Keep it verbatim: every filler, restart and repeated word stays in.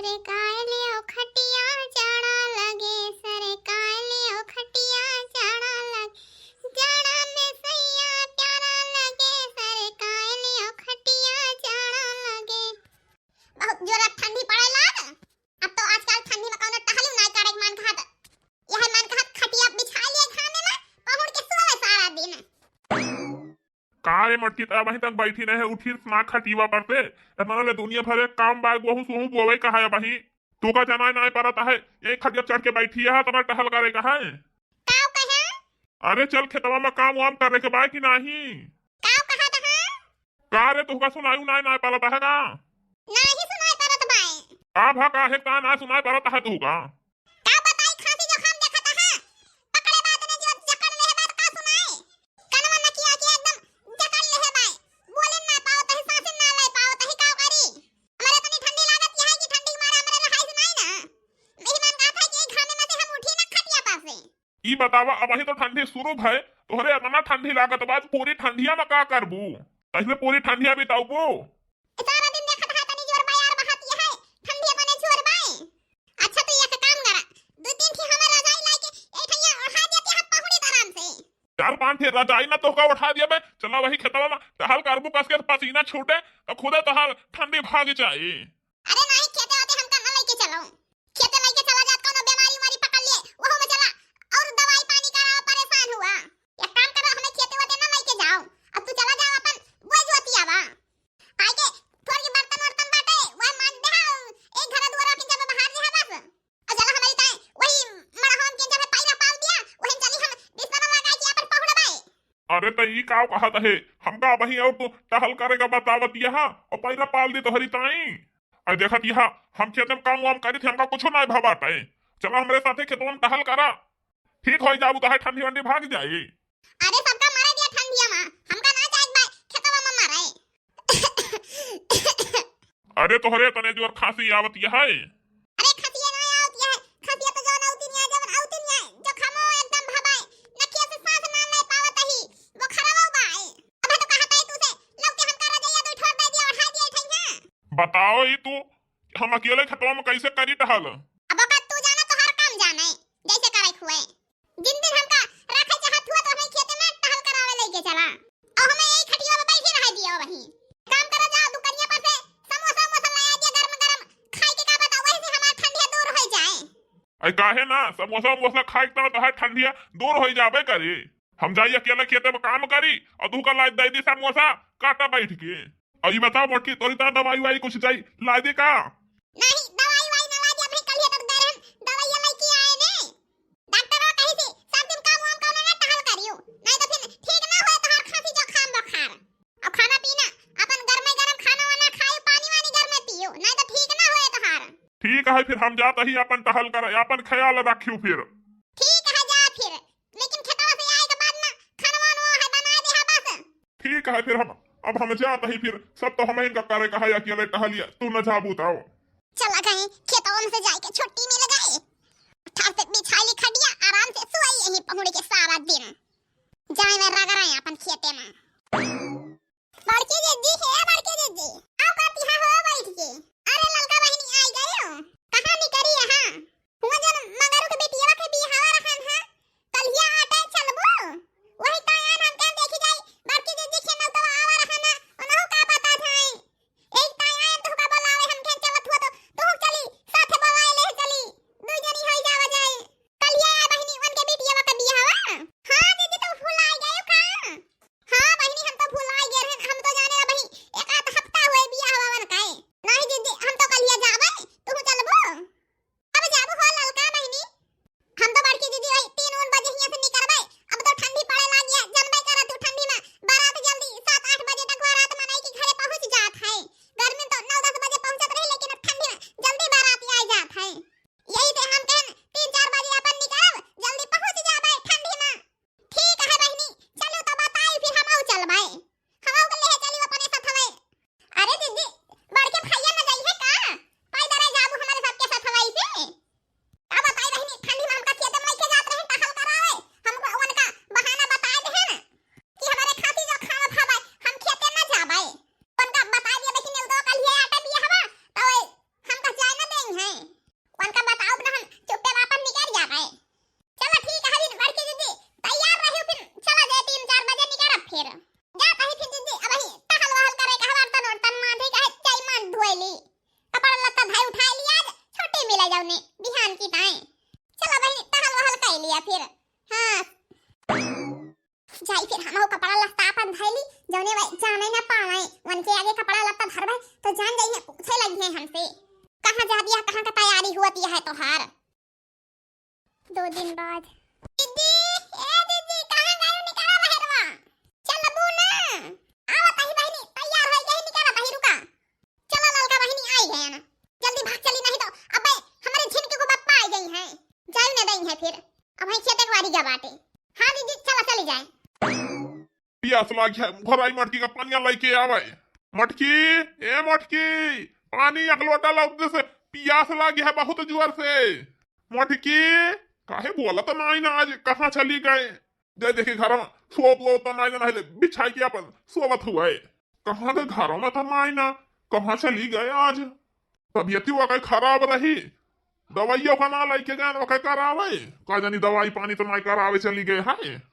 सरकाए लियो खटिया जाड़ा लगे, सरकाए लियो खटिया जाड़ा लगे, जाड़ा में सैया प्यारा लगे, सरकाए लियो खटिया जाड़ा लगे। बहुत जोर ठंडी पड़े लाग। अब तो आजकल ठंडी में कौनो टहलू नाय करे के मन कहत। यह मन कहत खटिया बिछा लिए घामे में, पहुड़ के सोवे सारा दिन। का रे मटकी, त अबहीं तक बैठी रहे, उठिस ना खटिवा पर से। एतना ले दुनिया भर के काम बा, गोहूं सोहूं बोवे का है अबहीं। तू का जनाय नाय परत है, यही खटिया चढ़ के बैठी है, तना टहल करे का है। काव कहे? अरे चल खेतवा में काम वाम करे के बा कि नाही? काव कहत है? का रे, तुहका सुनायु नाय, नाय परत है का? नाही सुनाय परत बाय। का भा, काहे का नाय सुनाय परत है तुहका? का बताई, खांसी जुकाम देखत है, पकड़े बा तने जो जकड़ लेहे बा त का सुनाए? कनवा नकिया के एकदम जकड़ लेहे बाय, बोले ना पावत है, सांसे ना ले पावत है, का करी? हमरे तनी ठंडी लागत है कि ठंडी के मारे हमरे रहाइस नाय ना। मेहमान कहत है कि घामे में से हम उठी ना खटिया पर से। ई बतावा, अबहीं तो ठंडी शुरू भय, तोहरे एतना ठंडी लागत बा, पूरी ठंडिया में का करबू? कैसे पूरी ठंडिया बिताउबू? सारा दिन देखत है तनी जोर बा यार, बहत ये है, ठंडी बने जोर बाय। अच्छा तू एक काम करा, दू तीन ठी हमर रजाई लाइके ए ठैया ओढ़ा देती है पहुड़ी आराम से। चार पांच ठे रजाई ना तोहका ओढ़ा दिया बे, चला वही खेतवा में टहल करबू कस के पसीना छूटे, तो खुदे तोहार ठंडी भाग जाई। अरे नाही, खेते वाते हमका ना लेके चलो। खेते लेके चला जात, कौनो बीमारी उमारी पकड़ लिए, वहू में चला और दवाई पानी करा, परेशान हुआ। एक काम करो, हमें खेते वाते ना लेके जाओ, अब तू चला जाओ अपन बोझ होती आवा। आइके थोड़ी बर्तन वर्तन बाटे, वह मांज दे, एक घर दुआर के जब बाहर जे है बस। और चला हमारी ताई, वही मड़हम के जब पैरा पाल दिया, वही चली हम बिस्तर लगा के अपन पहुड़बाई। अरे त ई का कहत है, हमका वही और तू टहल करे का बतावत यहाँ, और पैरा पाल दी तोहरी ताई। अरे देखत यहाँ, हम खेत में काम वाम करी थे, हमका कुछो ना भवात है। चला हमरे साथे खेतवा में टहल करा, ठीक हो जाबू, तोहार ठंडी वंडी भाग जाई। अरे सबका मारे दिया ठंडिया में, हमका ना जाए बा खेतवा में मारे। अरे तोहरे तने जोर खांसी आवत है। अरे खांसी ना आवत है, खांसी तो जौन आवती नहीं है, जौन आवती नहीं है, जो खामो एकदम भवाए, नकिया से सांस ना ले पावत ही, वो खराब बाय। अबे तो कहत है तू से, लोग के हमका रजैया दो ठोर दे दिया, ओढ़ा दिया ठैया। बताओ ई तू, हम अकेले खेतवा में कैसे करी टहल? अब ओका तू जाना, तोहार काम जाने, जैसे करे हुए। जिन दिन हमका रखे चाहत हुआ तो हमें खेते में टहल करावे लेके चला, और हमें यही खटिया में बैठे रह दिया वही। काम करा, जा दुकनिया पर से समोसा वमोसा लाया दिया गरम गरम, खाए के का बता, वही से हमार ठंडिया दूर हो जाए। अरे काहे ना, समोसा वमोसा खाए के तो तोहार ठंडिया दूर हो जाबे करी। हम जाई अकेले खेते में काम करी और तू का लाई दे दी समोसा, काटा बैठ के। और ये बताओ मोटकी, तोरी ता दवाई वाई कुछ जाई ला दे का? नहीं, दवाई वाई ना ला दे, अभी कल ही तक दे रहन, दवाई लेके आए ने। डॉक्टर कही थी, सब दिन काम वाम कौनो ना टहल करियो, नहीं तो फिर ठीक ना होए तोहार खांसी जुकाम बुखार। अब खाना पीना, अपन गरमे गरम खाना वाना खाइयो, पानी वानी गरमे पियो, नहीं तो ठीक ना होए तोहार। ठीक है, फिर हम जात ही अपन टहल कर, अपन ख्याल रखियो फिर। ठीक है, जा फिर। लेकिन खेतवा से आए के बाद ना खाना वाना है बना दे है बस। ठीक है, फिर हम, अब हम जात ही फिर, सब तो हम इनका करे का है, अकेले टहलिया, तू न जाबू ताओ। चला गई खेतवा में से जाए के छुट्टी मिल गई। ठार से बिछाई ली खटिया, आराम से सोई यहीं पहुड़ के सारा दिन। जाए में रगड़ाए अपन खेते में। बड़की जिज्जी, हे बड़की जिज्जी, आओ करती है हो बैठ के। अरे ललका बहिनी आई गयो, कहाँ निकरी यहाँ? हुआ जन मगरू के बेटिया के बियाह रहन है, कलिया आटे चलबो? वही तायान हम कह देखी जाई, बड़की जिज्जी के नौतवा आवा रहन है, उनहु का पता था। एक तायान तो का बोलावे हम कह चलत हुआ तो, तू चली, साथे बोलाए ले चली, दू जनी होई जावा जाए। कलिया आ बहिनी, उनके बेटिया के बियाह हवा? हाँ जिज्जी, तू भुलाई गयो का? हाँ बहिनी, हम तो भुलाई गए रहन, हम तो जाने ला बहिनी, एक आध हफ्ता हुए बियाह हवा उनका है। नहीं जिज्जी, हम तो कलिया जाबे, जौने बिहान की ताई। चला बहिनी, टहल वहल कइ लिया फिर। हाँ। जाई फिर हमहू कपड़ा लत्ता आपन धइली, जौने वै जाने न पावे, उनके आगे कपड़ा लत्ता धरबे, तो जान जाई है, पूछे लगी है हमसे, "कहाँ जा दिया, कहाँ का तैयारी हुआ दिया है तोहार?" दो दिन बाद। दीदी, ए दीदी, कहाँ गयो निकाला बहरवा? चलबू ना? आवत ही बहिनी, तैयार होई गई, निकाला बहिरू का। चला ललका बहिनी आई गए ना, जल्दी भाग चली, नहीं तो अबे हमरे झिनके को बप्पा आई गई हैं, जाई न दई है फिर, अब हम खेते के बारी जा बाटे। हाँ दीदी, चला चली जाए। पियास लाग है, घराई मटकी का पानिया लइके आवे। मटकी, ए मटकी, पानी एक लोटा लाओ दे से, पियास लाग है बहुत जोर से। मटकी, काहे बोलत नाई ना आज, कहाँ चली गए? दे देखी घर में सोत लोत नाई ना, बिछाई के अपन सोवत हुए। कहाँ के घर में तो नाई ना, कहाँ चली गए आज? तबियत ही वकै खराब रही, दवाइयों का ना लइके गए वकै करावे, का जानी दवाई पानी तो नाई करावे चली गए है।